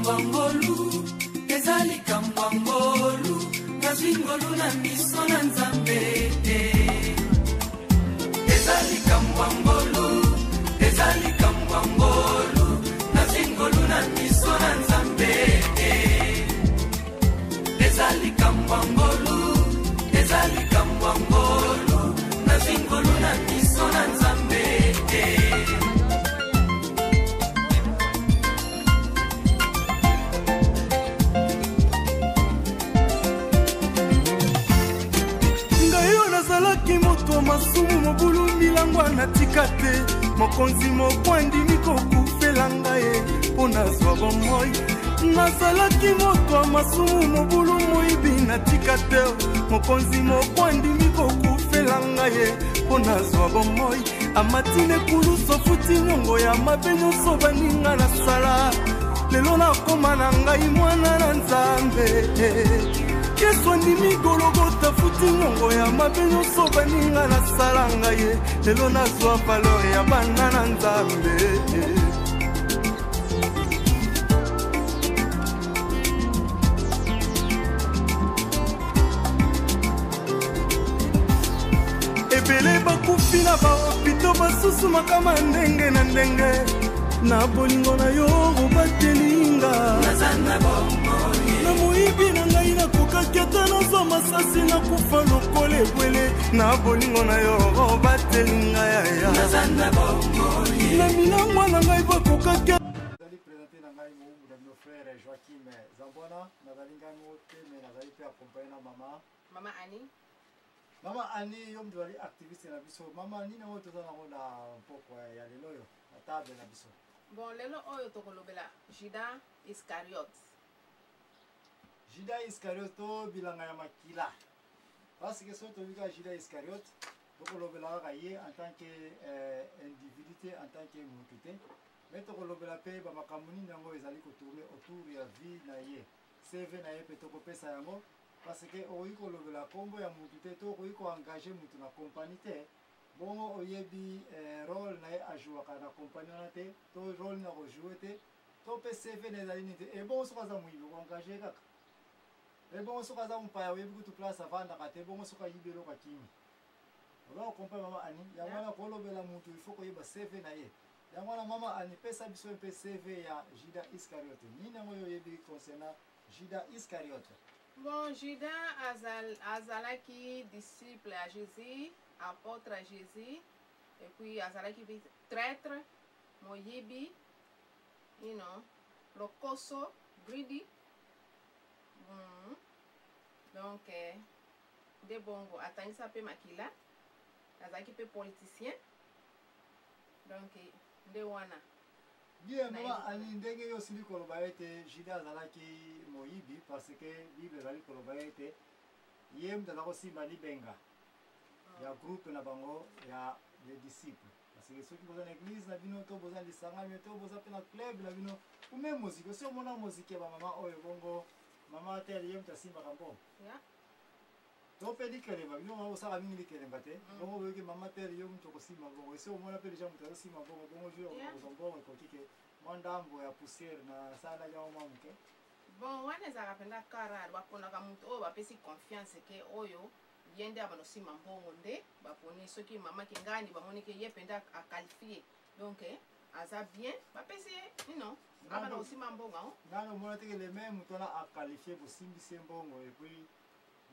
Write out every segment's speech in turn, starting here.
likambo ya ngolu, eza likambo ya ngolu, nazwi ngolu na miso na Nzambe te. Eza likambo ya ngolu, eza likambo ya ngolu, nazwi ngolu na miso na Nzambe te. Eza likambo ya ngolu, eza likambo ya ngolu, nazwi ngolu na miso na Nzambe te. Ngai oyo nazalaki moto masumu, mobulu, milangwa natika te. Mokonzi moko andimi kokufela ngai mpo nazwa bomoi. Nazalaki moto ya masumu, mobulu, moyibi natika te. Mokonzi moko andimi kokufela ngai mpo nazwa bomoi. Amati na ekulusu, afuti nyongo ya mabe nyonso baninga nasala. Lelo nakoma na ngai mwana na Nzambe. Yesu andimi Gologota, futi nyongo ya mabe nyonso baninga nasala ngai. Lelo nazwa valeur ya bana na Nzambe. Ebele bakufi na bahopito, basusu makama ndenge na ndenge. Na bolingo na yo obatelinga na moyibi na ngai. Nakokaki ata nazwa masasi, nakufa lokola ebwele. Na bolingo na yo obatelinga yaya na milangwa na ngai bakokaki. Nazali présente na ngai mowumbu na bino, frère Joaquim Zambwana. Nazali ngai moko te, mais nazali mpe accompagné na mama. Mama Ani. Mama Ani, yo moto ozali activiste na biso. Mama, nini oyo toza nango na mpokwa ya lelo oyo na table na biso? Bon, lelo oyo tokolobela Judas Iscariote. Judas Iscariote to bilanga ya makila, parce que soki toyebi kaka Judas Iscariote, tokolobela kaka ye en tant que individu te, en tant que mutu te, mais tokolobela mpe bamakambo nini yango ezali kotourne autour ya vie na ye, CV na ye mpe tokopesa yango, parce que okoki kolobela nkombo ya mutu te to okoki koengage mutu na compagnie te, bongo oyebi rôle na ye ajouaka na compagnie wana te, to rôle nini akojoue te, to mpe CV na ezali nini te. Ebongo soki aza moyibi, okoengage ye kaka? Ebongo soki aza mopaya, oyebi kutu place avandaka te? Bongo soki ayibi eloko, akimi? Oza kocomprendre, mama Ani? Yango wana, kolobela mutu, il faut koyeba CV na ye. Yango wana, mama Ani, pesa biso mpe CV ya Judas Iscariote. Nini yango oyo oyebi concernant Judas Iscariote? Bon, Judas azalaki disciple ya Jésus, apôtre ya Jésus, et puis azalaki mpe traître, moyibi, lokoso, greedy. Donc nde bongo atangisa mpe makila, azalaki mpe politicien. Donc nde wana. Bien, mama Ani, ndenge yo osili koloba ete Judas azalaki moyibi, parce que Bible ezali koloba ete ye moto aza kosimba libenga ya groupe na bango ya les disciples. Parce que soki boza na église na bino, to boza na lisanga bino, to boza mpe na club na bino, ou même moziki, osi omona moziki ya bamama oyo, bongo mama tel ye moto asimbaka mbongo, to mpe likelemba, bino mama bosala mingi likelemba te, bongo boyoki mama tel yo moto okosimba mbongo. Esi omona mpe deja moto azosimba mbongo, bongo jour okozwa mbongo, ekoki ke mwa ndambo ya poussière na asalaki yango mwa moke? Bon, wana ezalaka mpenza cas rare. Baponaka moto oyo bapesi confiance ke oyo ye nde abanda kosimba mbongo. Nde baponi soki mama kingani, bamoni ke ye mpenza aqualifié, donc aza bien, bapesi ye abanda kosimba mbongo yango. Nano omona teke le même moto wana aqualifié, bosimbisi ye mbongo, et puis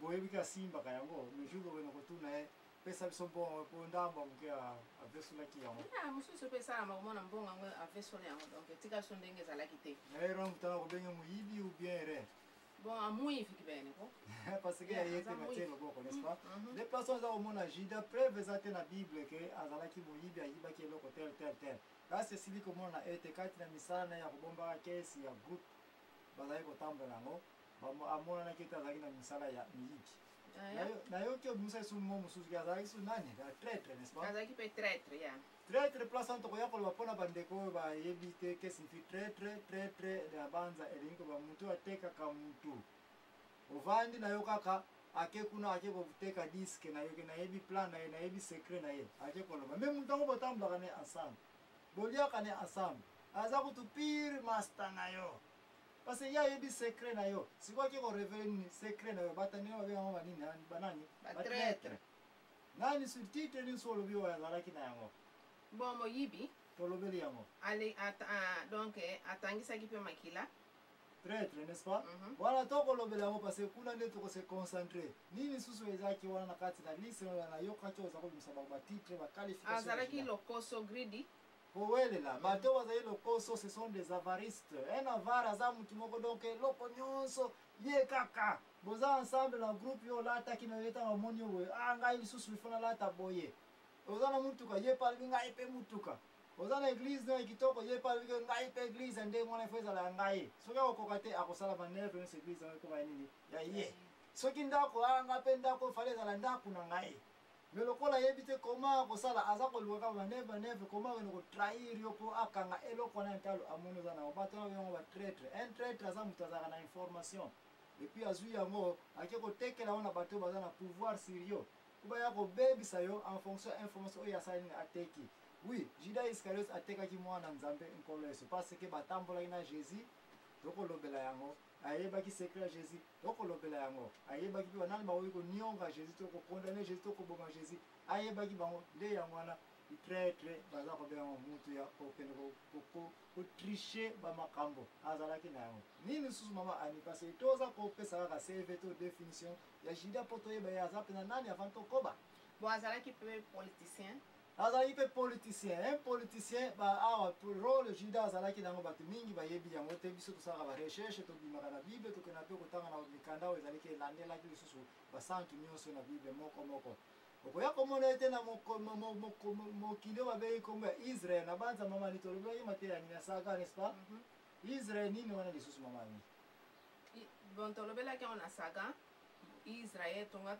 boyebi ke asimbaka yango, mais jour bokende kotuna ye, pesa biso mbongo po ndambo ya moke, avesolaki yango? Ah, mosusu mpe esalama, komona mbongo yango avesole yango, donc etika biso ndenge ezalaki te. Na ye wana, moto wana kobenge moyibi ou bien erreur? Bon, amuivi kibene ko. Parce que ye te batie loboko, n'est-ce pas? De façon eza komona Judas, preuve eza te na Bible ke azalaki moyibi, ayibaki eloko tel tel tel. Kasi esili komona ete kati na misala na ye ya kobombaka kesi ya groupe bazalaki kotambola yango, amonanaki ete azalaki na misala ya miyibi. Nayoki obimisa lisusu mo mosusu ke azalaki su nani, ya traître, n'est-ce pas? Azalaki mpe traître ya. Traître, place wana tokoya koloba mpona bandeko oyo bayebi te que signifie traître. Traître na banza elingi koloba mutu oyo atekaka mutu. Ovandi na yo kaka, ake kuna, ake koteka disque na yo ke nayebi plan na ye, nayebi secret na ye, ake koloba. Mais mutu yango botambolaka ne ensemble, boliaka ne ensemble, aza kutu pire master na yo. Parce que ye ayebi secret na yo. Sikoyo ake korevele nini secret na yo? Batandi na babenga yango banini? Banani? Batraitre. Nani sur titre nini so olobi oyo azalaki na yango? Bon, moyibi. Tolobeli yango. Ale, at, ah, donc eh, atangisaki mpe makila. Traître, n'est-ce pas? Mm -hmm. Wana tokolobela yango parce que kuna nde tokose concentrer. Nini lisusu ezalaki wana na kati na liste oyo nayokaki oza kobimisa bango batitre, baqualification? Azalaki lokoso, greedy. Kowelela. Bato bazali lokoso, ce sont des avaristes. Un avare aza mutu moko, donc eloko nyonso ye kaka. Boza ensemble na groupe, yo olataki na yo, ntango amoni yo boye: "Ah, ngai lisusu ifo nalata boye." Oza na mutuka, ye mpe alobi: "Ngai mpe mutuka." Oza na église no ya kitoko, ye mpe alobi: "Ngai mpe église ndenge wana ifo ezala ya ngai." Soki akokoka te, akosala manœuvre nyonso, église yango ekoma ya nini? Ya ye. Soki ndako: "Ah, ngai mpe ndako fale ezala ndako na ngai." Me lokola ayebi te koma akosala, aza koluka kaka manœuvre, manœuvre koma akende kotrahir yo mpo akanga eloko wana ya ntalo amoni oza nango. Bato wana yango batraître. Un traître aza moto azalaka na information et puis azwi yango, ake kotekela yango na bato oyo baza na pouvoir sur yo po baya kobebisa yo en fonction ya information oyo asali nini? Ateki. Oui, Judas Iscariote atekaki mwana Nzambe, Nkolo Yesu, parce que batambolaki na Jésus, tokolobela yango. Ayebaki secret ya Jésus, tokolobela yango. Ayebaki mpe banani bakoki konionga Jésus to kocondamner Jésus to koboma Jésus, ayebaki bango. Nde yango wana traître baza kobenga yango, mutu ya kokende kotricher bamakambo azalaki na yango. Nini lisusu, mama Ani? Parce que toza kopesa kaka CV to définition ya Judas mpo toyeba ye aza mpenza nani avant tokoba. Bon, azalaki mpe politicien. Azalaki mpe politicien. Un politicien ba awa, rôle Judas azalaki nango, bato mingi bayebi yango te. Biso tosalaka barecherche, tobimaka na Bible, tokenda mpe kotanga na mikanda oyo ezalaki elandelaki lisusu basantu nyonso na Bible moko moko. Okoya komona ete na mokili oyo babengi nkombo ya Israel na banza, mama ni, tolobelaki mateya nini? Ya saga, n'est-ce pas? Israel nini wana lisusu, mama ni? Bon, tolobelaki yango na saga Israel. Tonga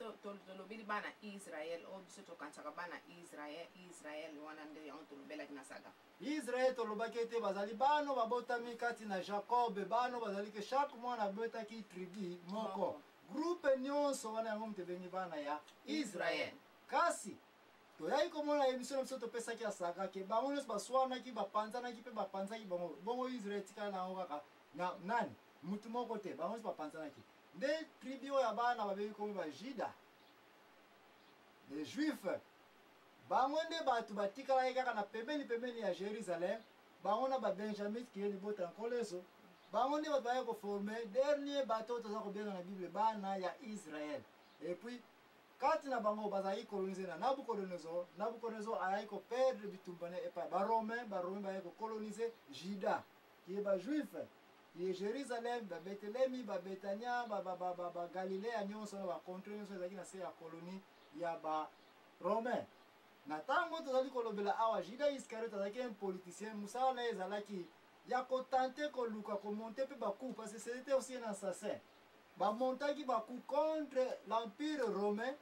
tolobeli bana Israel oyo biso tokanisaka bana Israel, Israel wana nde yango tolobelaki na saga. Israel, tolobaki ete bazali bano babotami kati na Jacob, bano bazali ke chaque mwana abotaki tribu moko. Moko. Groupe nyonso wana, yango moto ebengi bana ya Israel. Israel. Kasi toyaki komona émission na biso topesaki ya saga ke bango nyonso baswanaki, bapanzanaki mpe bapanzaki bango. Bongo Israel etikala na yango kaka na nani? Mutu moko te, bango nyonso bapanzanaki. Nde tribu oyo ya bana babengi komi Bajuda, les Juifs, bango nde bato batikalaki kaka na pembeni pembeni ya Jérusalem. Bango na Babenjamite, kiye libota ya Nkolo Yesu, bango nde bato bayaki koformer dernier bato oyo toza kobenga na Bible bana ya Israel. Et puis kati na bango bazalaki colonisé na Nabucodonosor. Nabucodonosor ayaki koperdre bitumba na epai Baromain. Baromain bayaki kocoloniser Juda, kiye Bajuif, ye Jérusalem, Babetelemi, Babetania, Bagalilea nyonso na bacontrées nyonso ezalaki na se ya colonie ya Baromain. Na ntango tozali kolobela awa, Judas Iscariote azalaki un politicien. Mosala na ye ezalaki ya kotenter, koluka komonter mpe bacoups, parce que c'était aussi un assassin. Bamontaki bacoups contre l'Empire romain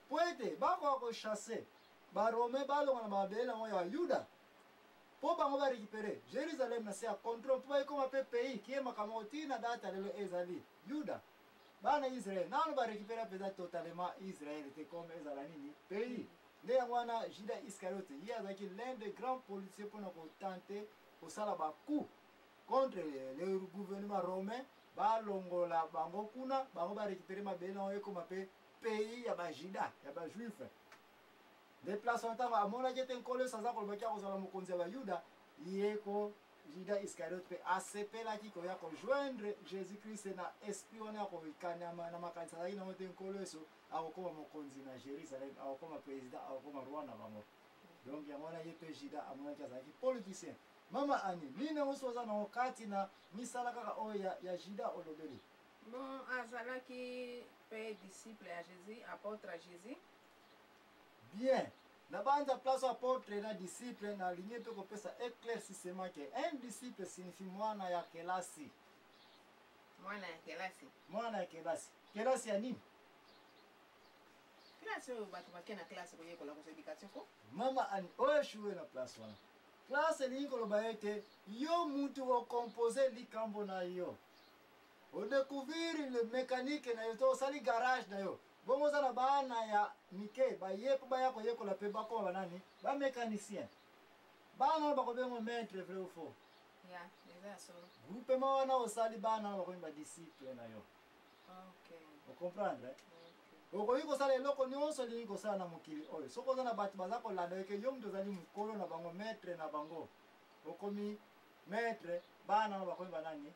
po ete bakoka kochasser Baromain, balonga na mabele nango ya Yuda mpo bango barécupérer Jérusalem na se ya contrôle, mpo bayekoma mpe pays kie makambo ntina data lelo ezali Yuda. Bana Israel nano barécupérer mpenza totalement Israel te, comme ezala nini? Pays. Nde yango wana Judas Iscariote, ye azalaki l'un des grands politiciens mpona kotenter kosala bacoups contre le gouvernement romain, balongola bango kuna, bango barécupérer mabele nango, ekoma mpe pays ya Bajuda, ya Bajuif. Nde place wana, ntango amonaki ete Nkolo Yesu aza kolobaki akozala mokonzi ya Bayuda, ye ko Judas Iscariote mpe asepelaki koya kojoindre Jésus Christ na esprit wana ya kokanyama na makanisi azalaki nango te: Nkolo Yesu akokoma mokonzi na Jérusalem, akokoma président, akokoma roi na bango. Donc yango wana ye mpe Judas amonaki azalaki politicien. Mama Ani, nini yango so oza nango kati na misala kaka oyo ya Judas olobeli? Bon, azalaki mpe disciple ya Jésus, apôtre ya Jésus. Bien, na banza place apôtre na disciple, nalingi mpe kopesa éclaircissement ke un disciple signifie mwana ya kelasi. Mwana ya kelasi. Mwana ya kelasi. Kelasi ya nini? Classe oyo bato bake na classe koyekola, kozwa éducation ko. Mama Ani, oyo échoué na place wana. Classe elingi koloba ete yo mutu ocompose likambo na yo, odécouvrir le mécanique na yo to osali garage na yo. Bongo oza na bana ya mike baye mpo baya koyekola mpe bakoma banani? Bamécanicien. Bana wana bakobengo maître, vrai ou faux? Ya, eza ya solo. Groupement wana osali, bana wana bakomi badisciple na yo. Ocomprendre? Okoki kosala eloko nyonso olingi kosala na mokili oyo, soki oza na bato baza kolanda yo ke yo moto ozali mokolo na bango, maître na bango, okomi maître, bana wana bakomi banani?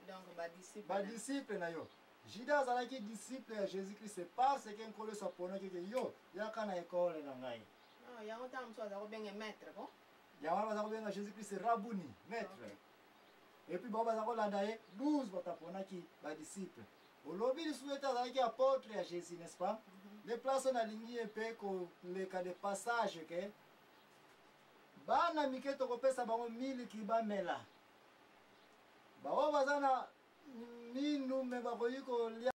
Donc badisciple. Badisciple na yo. Judas azalaki disciple ya Jésus Christ parce que Nkolo Yesu aponaki ke yo yaka na ekole na ngai. Oh, yango ntango mosusu aza kobenge maître ko. Yango wana baza kobenga Jésus Christ Rabuni, maître. Et puis bango baza kolanda ye, 12 bato aponaki badisciple. Olobi lisusu ete azalaki apôtre ya Jésus, n'est-ce pas? Nde place oyo nalingi ye mpe koleka de passage ke bana mike tokopesa bango miliki bamela, baoyo baza na minu me bakoki kolia.